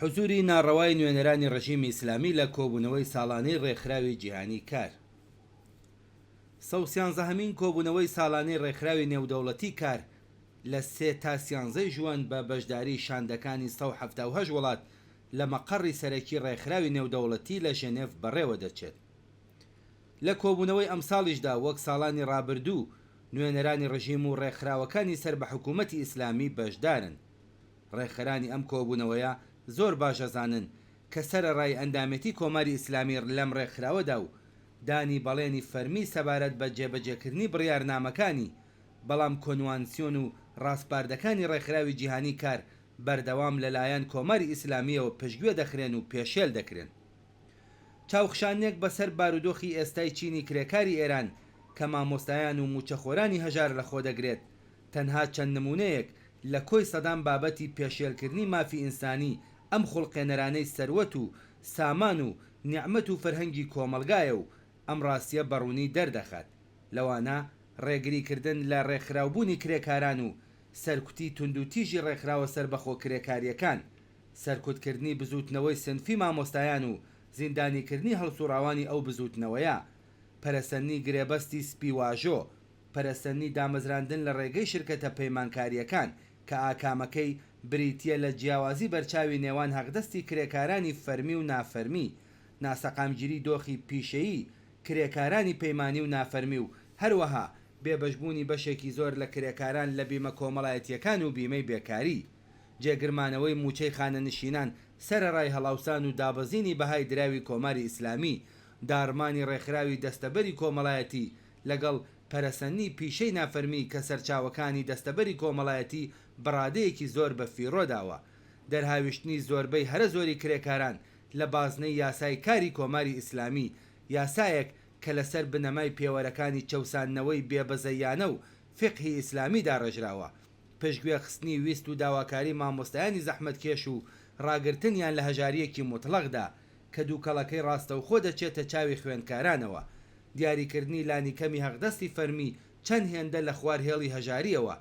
حزووری ناڕەوای نوێنەرانی ڕژیمی ئیسلامی لە کۆبوونەوەی ساڵانەی ڕێکخراوی جیهانی کار. سەوسیانزەهەمین کۆبوونەوەی ساڵانەی ڕێکخراوی نێودەوڵەتی کار لە سێ تا سیانزەی ژوئەن بە بەشداری شاندەکانی 178 وڵات لە مەقەڕی سەرەکی ڕێکخراوی نێودەوڵەتی لە ژێنێڤ بەڕێوە دەچێت. لە کۆبوونەوەی ئەمساڵیشدا وەک ساڵانی ڕابردوو نوێنەرانی ڕژیم و ڕێکخراوەکانی سەر بە حکوومەتی ئیسلامی بەشدارن. ڕێکخەرانی ئەم کۆبوونەوەیە زۆر باش ئەزانن کە سەرەڕای ئەندامێتی کۆماری ئیسلامی لەم ڕێکخراوەدا و دانی بەڵێنی فەرمی سەبارەت بە جێبەجێکردنی بڕیارنامەکانی، بەڵام کۆنوانسیۆن و ڕاسپاردەکانی ڕێکخراوی جیهانی کار بەردەوام لە لایەن کۆماری ئیسلامییەوە پشتگوێ دەخرێن و پێشێل دەکرێن. چاوخشاندنێک بەسەر بارودۆخی ئێستای چینی کرێکاری ئێران کە مامۆستایان و مووچەخۆرانی هەژار لەخۆ دەگرێت، تەنها چەند نموونەیەک لە کۆی سەدان بابەتی پێشێلکردنی مافی ئینسانی ئەم خوڵقێنەرانەی سەروەت و سامان و نیعمەت و فەرهەنگی کۆمەڵگایە و ئەم ڕاستیە بە ڕوونی دەردەخات، لەوانە ڕێگری کردن لە ڕێکخراوبوونی کرێکاران و سەرکوتی توندوتیژی ڕێکخراوە سەربەخۆ کرێکارییەکان، سەرکوتکردنی بزووتنەوەی سنفی مامۆستایان و زیندانیکردنی هەڵسوڕاوانی ئەو بزووتنەوەیە، پەرەسەندنی گرێبەستی سپی واژۆ، پەرەسەندنی دامەزراندن لە ڕێگەی شرکەتە پەیمانکارییەکان کە ئاکامەکەی بریتییە لە جیاوازی بەرچاوی نێوان هەقدەستی کرێکارانی فەرمی و نافەرمی، ناسەقامگیری دۆخی پیشەیی کرێکارانی پەیمانی و نافەرمی و هەروەها بێبەشبوونی بەشێکی زۆر لە کرێکاران لە بیمە کۆمەڵایەتییەکان و بیمەی بێکاری. جێگرمانەوەی مووچەی خانەنشینان سەرەڕای هەڵاوسان و دابەزینی بەهای دراوی کۆماری ئیسلامی، داڕمانی ڕێکخراوی دەستەبەری کۆمەڵایەتی لەگەڵ پەرەسەندنی پیشەی نافەرمی کە سەرچاوەکانی دەستەبەری کۆمەڵایەتی بە ڕادەیەکی زۆر بە فیڕۆ داوە، دەرهاویشتنی زۆربەی هەرە زۆری کرێکاران لە بازنەی یاسای کاری کۆماری ئیسلامی، یاسایەک کە لەسەر بنەمای پێوەرەکانی چەوساندنەوەی بێبەزەییانە و فیقهی ئیسلامی داڕێژراوە، پشتگوێ خستنی ویست و داواکاری مامۆستایانی زەحمەتکێش و ڕاگرتنیان لە هەژارییەکی موتڵەقدا کە دووکەڵەکەی ڕاستەوخۆ دەچێتە چاوی خوێندکارانەوە، دیاریکردنی لانیکەمی هەقدەستی فەرمی چەند هێندە لە خوار هێڵی هەژارییەوە،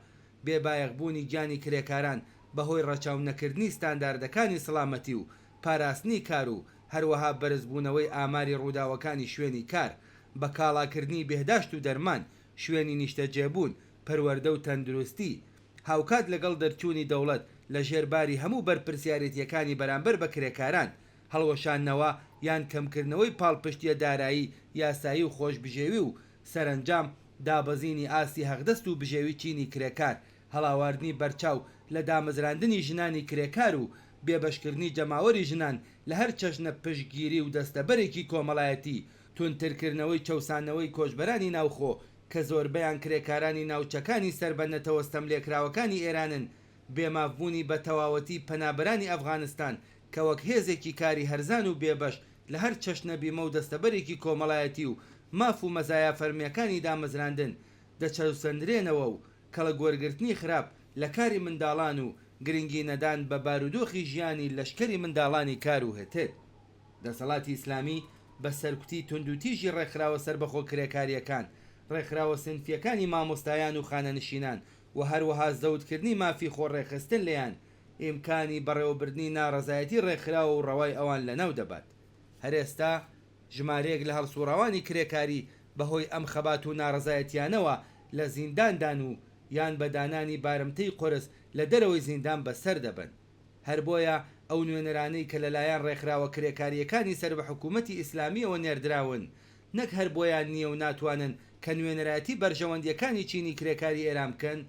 بێ بایەخبوونی گیانی کرێکاران بەهۆی ڕەچاو نەکردنی ستانداردەکانی سڵامەتی و پاراستنی کار و هەروەها بەرزبوونەوەی ئاماری ڕووداوەکانی شوێنی کار، بە کاڵاکردنی بێهداشت و دەرمان، شوێنی نیشتەجێبوون، پەروەردە و تەندروستی، هاوکات لەگەڵ دەرچوونی دەوڵەت لە ژێر باری هەموو بەرپرسیارێتییەکانی بەرامبەر بە کرێکاران، هەڵوەشاندنەوە یان کەمکردنەوەی پاڵپشتییە دارایی، یاسایی و خۆشبژێوی و سەرەنجام دابەزینی ئاستی هەقدەست و بژێوی چینی کرێکار، هەڵاواردنی بەرچاو لە دامەزراندنی ژنانی کرێکار و بێبەشکردنی جەماوەری ژنان لە هەر چەشنە پشتگیری و دەستەبەرێکی کۆمەڵایەتی، توندترکردنەوەی چەوساندنەوەی کۆچبەرانی ناوخۆ کە زۆربەیان کرێکارانی ناوچەکانی سەر بە نەتەوە ستەملێکراوەکانی ئێرانن، بێمافبوونی بە تەواوەتی پەنابەرانی ئەفغانستان کە وەک هێزێکی کاری هەرزان و بێبەش لە هەر چەشنە بیمە و دەستەبەرێکی کۆمەڵایەتی و ماف و مەزایا فەرمییەکانی دامەزراندن دەچەوسەندرێنەوە و کەڵک وەرگرتنی خراپ لە کاری منداڵان و گرنگی نەدان بە بارودۆخی ژیانی لەشکری منداڵانی کار و هتد. دەسەڵاتی ئیسلامی بە سەرکوتی توندوتیژی ڕێکخراوە سەربەخۆ کرێکارییەکان، ڕێکخراوە سنفییەکانی مامۆستایان و خانەنشینان و هەروەها زەوتکردنی مافی خۆڕێکخستن لێیان، ئیمکانی بەڕێوەبردنی ناڕەزایەتی ڕێکخراو و ڕەوای ئەوان لەناو دەبات. هەر ئێستا ژمارەیەک لە هەڵسوڕاوانی کرێکاری بەهۆی ئەم خەبات و ناڕەزایەتیانەوە لە زینداندان و یان بە دانانی بارمتەی قورس لە دەرەوەی زیندان بەسەر دەبەن. هەر بۆیە ئەو نوێنەرانەی کە لەلایەن ڕێکخراوە کرێکارییەکانی سەر بە حکوومەتی ئیسلامییەوە نێردراون، نەک هەر بۆیان نییە و ناتوانن کە نوێنەرایەتی بەرژەوەندییەکانی چینی کرێکاری ئێران بکەن،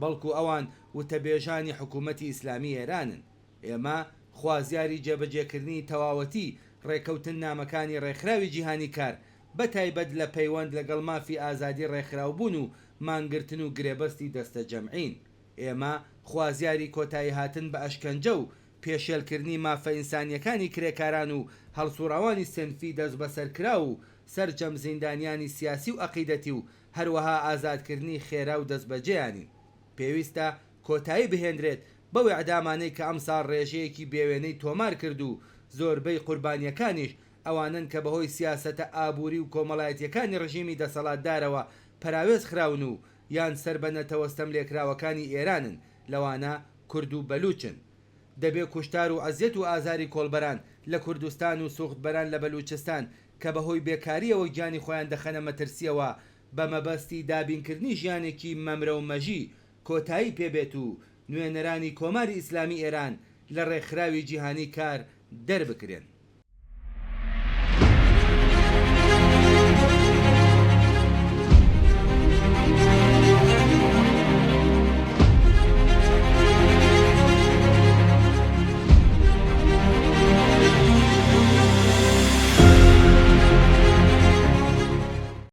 بەڵکوو ئەوان وتەبێژانی حکوومەتی ئیسلامی ئێرانن. ئێمە خوازیاری جێبەجێکردنی تەواوەتی ڕێکەوتننامەکانی ڕێکخراوی جیهانی کار، بە تایبەت لە پەیوەند لەگەڵ مافی ئازادی ڕێکخراوبوون و مانگرتن و گرێبەستی دەستەجەمعین. ئێمە خوازیاری کۆتاییهاتن بە ئەشکەنجە و پێشێلکردنی مافە ئینسانییەکانی کرێکاران و هەڵسوڕاوانی سێنفی دەستبەسەرکراو و سەرجەم زیندانیانی سیاسی و ئەقیدەتی و هەروەها ئازادکردنی خێرا و دەستبەجێیانین. پێویستە کۆتایی بهێنرێت بەو ئێعدامانەی کە ئەمساڵ ڕێژەیەکی بێوێنەی تۆمار کرد و زۆربەی قوربانییەکانیش ئەوانەن کە بەهۆی سیاسەتە ئابووری و کۆمەڵایەتییەکانی ڕژیمی دەسەڵاتدارەوە پەراوێز خراون و یان سەر بە نەتەوە ستەملێکراوەکانی ئێرانن، لەوانە کورد و بەلووچن. دەبێ کوشتار و ئەزیەت و ئازاری کۆڵبەران لە کوردستان و سوختبەران لە بەلوچستان کە بە هۆی بێکارییەوە گیانی خۆیان دەخەنە مەترسییەوە بە مەبەستی دابینکردنی ژیانێکی مەمرە و مەژی کۆتایی پێ بێت و نوێنەرانی کۆماری ئیسلامی ئێران لە ڕێکخراوی جیهانی کار دەربکرێن.